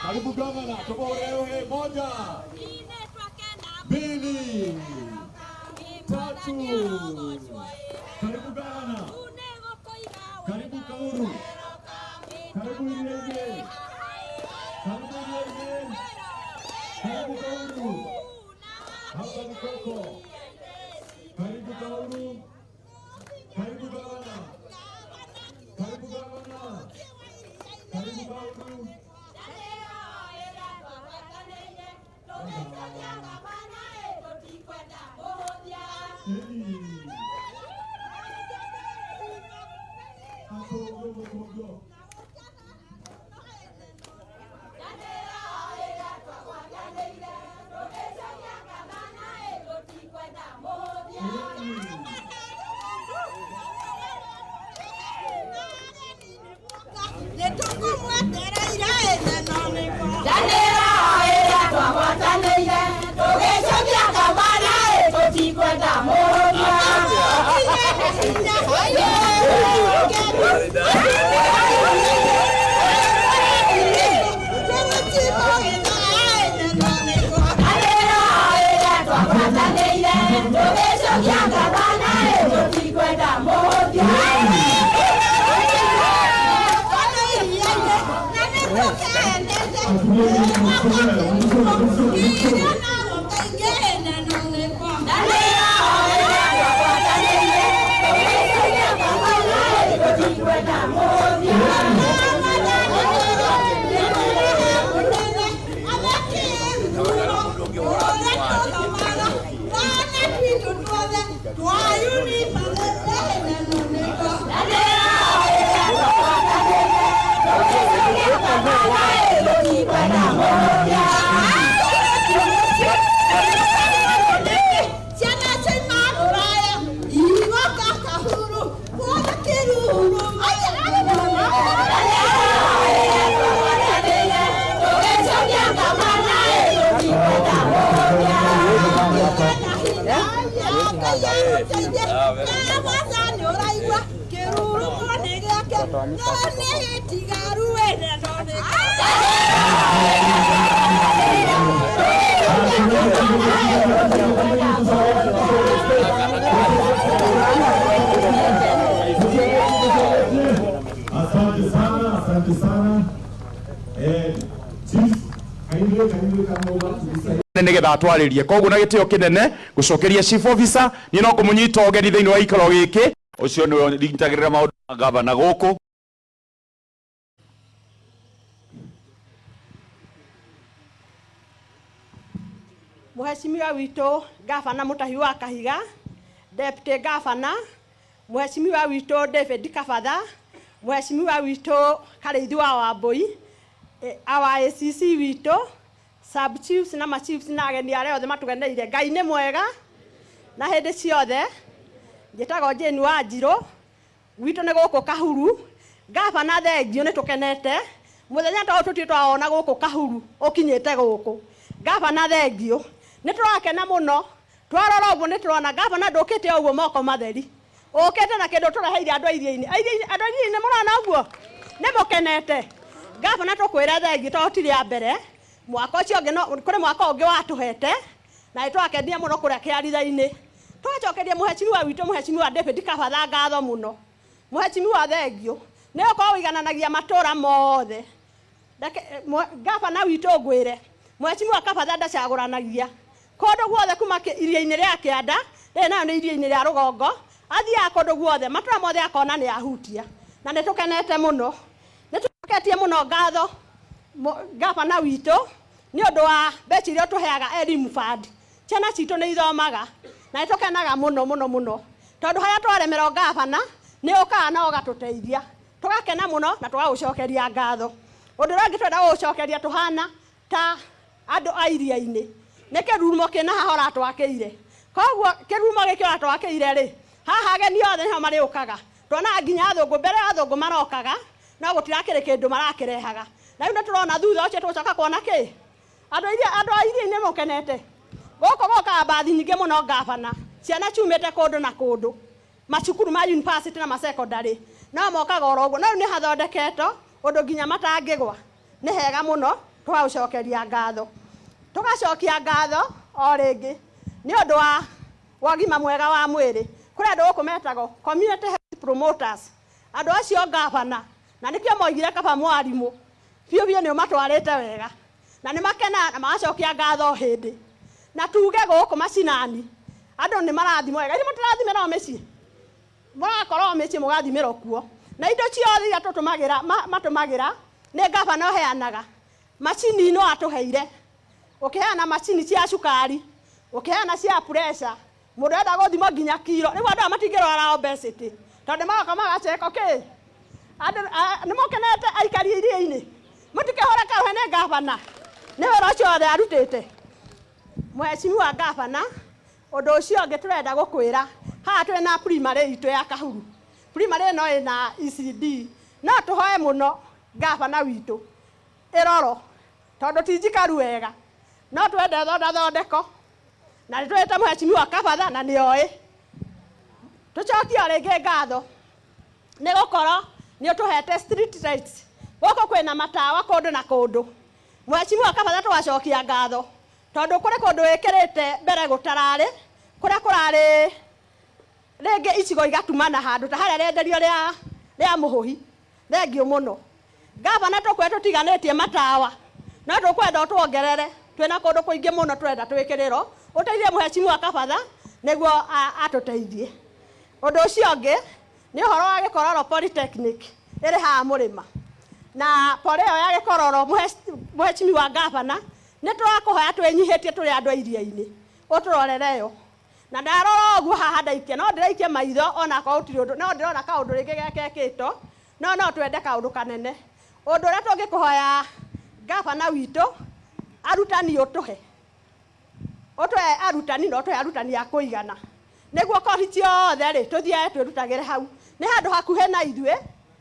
Karibu gavana, tuborewe. Moja, mbili, tatu. Karibu gavana, karibu Kauru, karibu Iriaini, karibu Iriaini, karibu Kauru. Hapa ni kwako. Karibu Kauru, karibu gavana, karibu gavana, karibu Kauru. Hey. Hapo gogo gogo. Ndanĩra ĩrĩa twagwatanĩire tũgĩcokia gavana tũtikwenda mũhũthia. Ndanĩra ĩrĩa twagwatanĩire tũgĩcokia gavana tũtikwenda mũhũthia. Ndanĩra ĩrĩa twagwatanĩire tũgĩcokia gavana tũtikwenda mũhũthia. Ndanĩra ĩrĩa twagwatanĩire tũgĩcokia gavana tũtikwenda mũhũthia. Ciana ciauma rũraya igoka Kahuru kuona kĩruru. Tũgĩcokia gavana tũtikwenda mũhũthia. Nĩ ũraigua kĩruru nĩ gĩake no nĩ gĩtigaru wene no nĩ. Asante sana, asante sana. Chief, kindly, kindly come over to this side. Nigetha atwarĩrie koguo na gĩtĩo kĩnene gũcokeria chief officer niĩ no kũmũnyita ũgeni thĩinĩ wa gĩikaro gĩkĩ. Ũcio nĩwe ũnyitagĩrĩra maũndũ ma gavana gũkũ. Mheshimiwa witũ gavana Mutahi wa Kahiga, deputy gavana, Mheshimiwa witũ David Kabatha, Mheshimiwa witũ Karĩithi wa Wambui, our ACC witũ, sub chiefs na ma chiefs na ageni arĩa othe matũgeneire. Ngai nĩ mwega na hĩndĩ ciothe. Njĩtagwo Jane Wanjirũ, gwitũ nĩ gũkũ Kahuru. Gavana, thengiũ, nĩ tũkenete mũthenya ta ũyũ tũtirĩ twawona gũkũ Kahuru ũkinyĩte gũkũ. Gavana, thengiũ, nĩ tũrakena mũno. Twarora ũguo nĩ tũrona gavana ndũkĩte ũguo moko matheri, ũkĩte na kĩndũ tũreheire andũ a iria-inĩ. Andũ a iria-inĩ, mũrona ũguo nĩ mũkenete. Gavana, tũkwĩre thengiũ tondũ ti rĩa mbere. Mwaka ũcio ũngĩ no kũrĩ mwaka ũngĩ watũhete na nĩ twakendire mũno kũrĩa kĩaritha-inĩ. Tũgacokeria mũhecimiwa witũ, mũhecimiwa David Kabatha, ngatho mũno. Mũhecimiwa, thengiũ nĩ ũkorwo ũigananagia matũra mothe. Gavana witũ, ngwĩre mũhecimiwa Kabatha ndacagũranagia kũndũ guothe kuma iria-inĩ rĩa kĩanda rĩrĩ nayo nĩ iria-inĩ rĩa rũgongo. Athiaga kũndũ guothe, matũra mothe akona nĩ ahutia, na nĩ tũkenete mũno. Nĩ tũcoketie mũno ngatho gavana witũ nĩ ũndũ wa mbeca iria ũtũheaga elimu fund. Ciana citũ nĩ ithomaga na nĩ tũkenaga mũno mũno mũno tondũ harĩa twaremerwo, gavana nĩ ũkaga na ũgatũteithia. Tũgakena mũno na tũgagũcokeria ngatho. Ũndũ ũrĩa ũngĩ twenda gũgũcokeria tũhana ta andũ a iria-inĩ nĩ kĩrurumo kĩna haha ũratwakĩire. Koguo kĩrurumo gĩkĩ ũratwakĩire rĩ, haha ageni othe nĩho marĩũkaga. Tuonaga nginya athũngũ, mbere ya athũngũ marokaga no gũtirakĩrĩ kĩndũ marakĩrehaga, na rĩu nĩ tũrona thutha ũcio tũgũcoka kuona kĩ. Andũ a iria-inĩ mũkenete. Gũkũ gũkaga mbathi nyingĩ mũno, gavana, ciana ciumĩte kũndũ na kũndũ, macukuru ma university na ma secondary no mokaga oro ũguo. No rĩu nĩ hathondeketwo ũndũ nginya matangĩgwa. Nĩ hega mũno. Tũgaũcokeria ngatho, tũgacokia ngatho o rĩngĩ nĩ ũndũ wa ũgima mwega wa mwĩrĩ. Kũrĩ andũ gũkũ metagwo community health promoters, andũ acio gavana, na nĩkĩo moigire kaba mwarimũ biũ biũ, nĩ ũmatwarĩte wega na nĩ makena na magacokia ngatho hĩndĩ. Na tuge gũkũ macinani andũ nĩ marathimwo wega. Ithuĩ mũtirathimĩrwo mĩciĩ, mũrakorwo mĩciĩ mũgathimĩrwo kuo, na indo ciothe iria tũtũmagĩra matũmagĩra nĩ gavana ũheanaga. Macini no atũheire, ũkĩheana macini cia cukari, ũkĩheana cia pressure, mũndũ enda gũthimwo nginya kiro. Rĩu andũ aya matingĩrwara obesity tondũ magoka magacekwo kĩ. Andũ nĩ mũkenete aikari iria-inĩ, mũtikĩhũre karũhe nĩ gavana nĩ wĩra ũcio wothe arutĩte. Mheshimiwa gavana, ũndũ ũcio ũngĩ tũrenda gũkwĩra, haha twĩ na primary itũ ya Kahuru, primary ĩno ĩna ECD, no tũhoe mũno gavana witũ ĩroro tondũ ti njikaru wega, no twende thondathondeko na nĩ twĩte mheshimiwa Kabatha na nĩ oĩ. Tũcokie o rĩngĩ ngatho nĩ gũkorwo nĩ ũtũhete street lights, gũkũ kwĩna matawa kũndũ na kũndũ. Mheshimiwa Kabatha, tũgacokia ngatho tondũ kũrĩ kũndũ wĩkĩrĩte mbere gũtararĩ, kũrĩa kũrarĩ rĩngĩ icigo igatumana, handũ ta harĩa rĩenderio rĩa mũhũhi. Thengiũ mũno gavana, tũkwe tũtiganĩtie matawa, no tũkwenda ũtuongerere. Twĩna kũndũ kũingĩ mũno tũrenda twĩkĩrĩrwo, ũteithie mheshimiwa Kabatha nĩguo atũteithie. Ũndũ ũcio ũngĩ nĩ ũhoro wa Gĩkororo Polytechnic ĩrĩ haha mũrĩma na pore ĩyo ya Gĩkororo. Mheshimiwa gavana, nĩ tũrakũhoya twĩnyihĩtie tũrĩ andũ a iria-inĩ ũtũrorere yo. Na ndarora ũguo haha ndaikia, no ndĩraikia maitho onakorwo gũtirĩ ũndũ, no ndĩrona kaũndũ rĩngĩ gekekĩtwo, no twende kaũndũ kanene. Ũndũ ũrĩa tũngĩkũhoya gavana witũ, arutani, ũtũhe arutani na ũtũhe arutani a kũigana nĩguo kohi ciothe rĩ tũthiage twĩrutagĩre hau. Nĩ handũ hakuhĩ na ithuĩ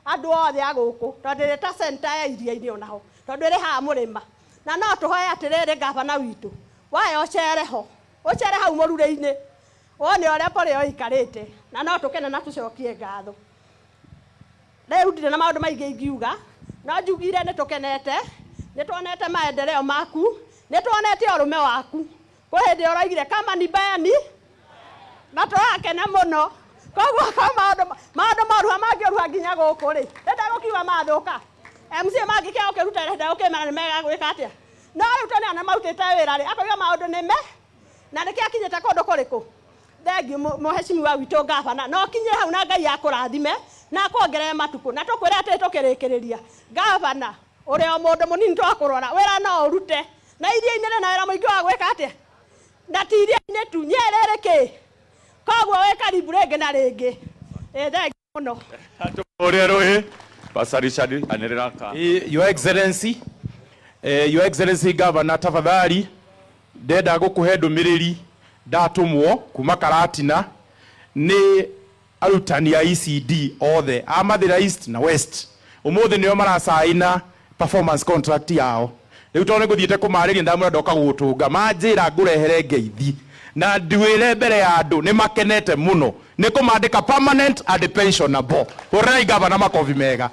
andũ othe a gũkũ tondũ ĩrĩ ta center ya iria-inĩ onaho tondũ ĩrĩ haha mũrĩma. Na no tũhoe atĩrĩrĩ, gavana witũ, waya ũcere ho, ũcere hau mũrure-inĩ wone ũrĩa pore ĩyo ĩikarĩte, na no tũkene na tũcokie ngatho. Rĩu ndirĩ na maũndũ maingĩ ingiuga, no njugire nĩ tũkenete, nĩ tuonete maendeleo maku, nĩ tuonete ũrũme waku. Kwĩ hĩndĩ ũroigire kama ni mbaya ni na tũrakena mũno. Koguo ko maũndũ moruha mangĩũruha nginya gũkũ rĩ, ndagũkiuga mathũka MCA mangĩkĩaga gũkĩruta wĩra, ndagũkĩmera nĩ mega gwĩka atĩa. No rĩu tondũ nĩ marutĩte wĩra rĩ, akoiga maũndũ nĩ me na nĩkĩo akinyĩte kũndũ kũrĩkũ. Thengiũ mũheshimiwa witũ gavana, no kinye hau na Ngai akũrathime na akuongerere matukũ. Na tũkwĩre atĩ tũkĩrĩkĩrĩria, gavana, ũrĩ o mũndũ mũnini twakũrora, wĩra no ũrute na iria-inĩ rĩna wĩra mũingĩ wa gwĩka atĩa, na ti iria-inĩ tu, Nyerĩ rĩ kĩ, koguo wĩ karibu rĩngĩ na rĩngĩ. Ĩ thengiũ mũno. Ũrĩa rũĩ Pastor Richard anĩrĩra ka. Your Excellency, Your Excellency Governor, tafadhali ndenda gũkũhe ndũmĩrĩri ndatũmwo kuma Karatina nĩ arutani a ECD othe a Mathira East na West. Ũmũthĩ nĩo maracaina performance contract yao. Rĩu tondũ nĩ ngũthiĩte kũmarĩria, ndamwĩra ndoka gũgũtũnga, manjĩra ngũrehere ngeithi na nduĩre mbere ya andũ nĩ makenete mũno nĩ kũmandĩka permanent and pensionable. Hũrĩrai gavana makobi mega.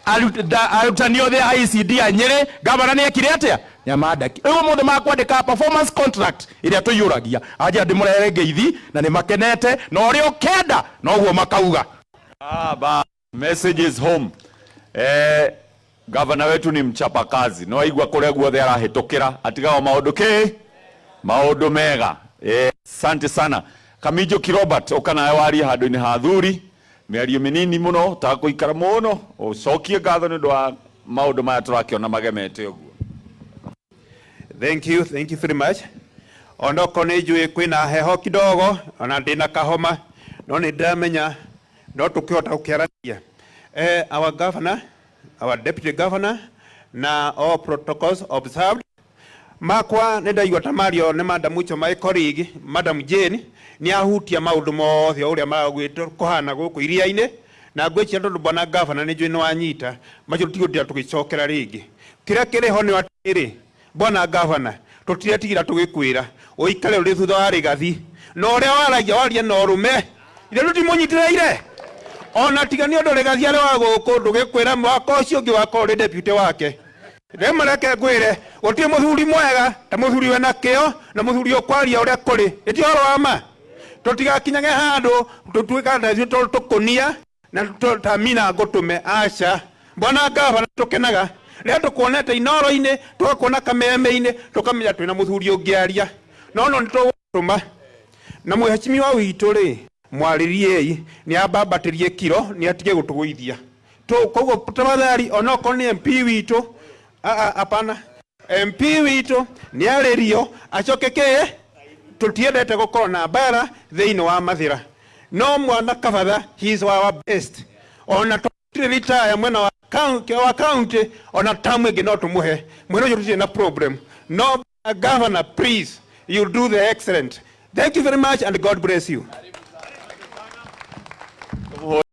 Arutani othe a ECD a Nyĩrĩ, gavana nĩ ekire atĩa? Nĩamandaki. Rĩu ũmũthĩ makwandĩka performance contract ĩrĩa tũiyũragia. Anjĩra ndĩmũrehere ngeithi na nĩ makenete na ũrĩa ũkenda noguo makauga. Ah, ba message is home. Gavana wetu ni mchapa kazi, no aigua kuria guothe arahitukira atigaga maundu ki maundu mega. Asante sana Kamijo Kirobert, uka nawe warie handu-inĩ ha thuri, mĩario mĩnini mũno takũikara mũno, ũcokie ngatho nĩ ũndũ wa maũndũ maya tũrakĩona magemete ũguo. Thank you, thank you very much. Onoko nĩ njũĩ kwĩna heho kidogo, ona ndĩna kahoma, no nĩ ndĩramenya no tũkĩhota gũkĩaranĩria. Our governor, our deputy governor, na all protocols observed. Makwa nĩ ndaigua ta mario nĩ Madam Ucho, my colleague, Madam Jane, nĩ ahutia maũndũ mothe o ũrĩa maragwĩtwo kũhana gũkũ iria-inĩ, na ngwĩciria tondũ bwana governor nĩ njũĩ nĩ wanyita macio, tũtigũtinda tũgĩcokera rĩngĩ. Kĩrĩa kĩrĩ ho nĩ atĩrĩ, bwana governor, tũtiretigira tũgĩkwĩra ũikare ũrĩ thutha wa Rigathi na ũrĩa waragia waria na ũrũme ithe tũtimũnyitĩrĩire ona tiga nĩ ũndũ Rigathi arĩ wa gũkũ, ndũgĩkwĩra mwaka ũcio ũngĩ wakorwo ũrĩ deputy wake. Rĩmwe reke ngwĩre, gũtirĩ mũthuri mwega ta mũthuri wĩna kĩo na mũthuri ũkwaria ũrĩa kũrĩ. Ĩti ũhoro wa ma? Tũtigakinyage handũ tũtuĩka ta ithuĩ tũkũnia na ta mina ngũtũme. Aca. Bwana gavana, tũkenaga rĩrĩa tũkuonete Inoro-inĩ, tũgakuona Kameme-inĩ, tũkamenya twĩna mũthuri ũngĩaria. No no nĩtũgũtũma na mheshimiwa witũ rĩ, mwarĩriei nĩ ambambatĩrie kiro, nĩ atige gũtũgũithia. Koguo tafadhali, onokorwo nĩ MP witũ, hapana, MP witũ nĩ arĩrio acoke kĩ tũtiendete gũkorwo na mbara thĩinĩ wa Mathĩra. No mwana Kabatha, he is our best. Ona tũtirĩ retire mwena wa county, wa county, ona tamu ĩngĩ no tũmũhe mwena ũcio, tũtirĩ na problem. No governor, please, you do the excellent. Thank you very much and God bless you.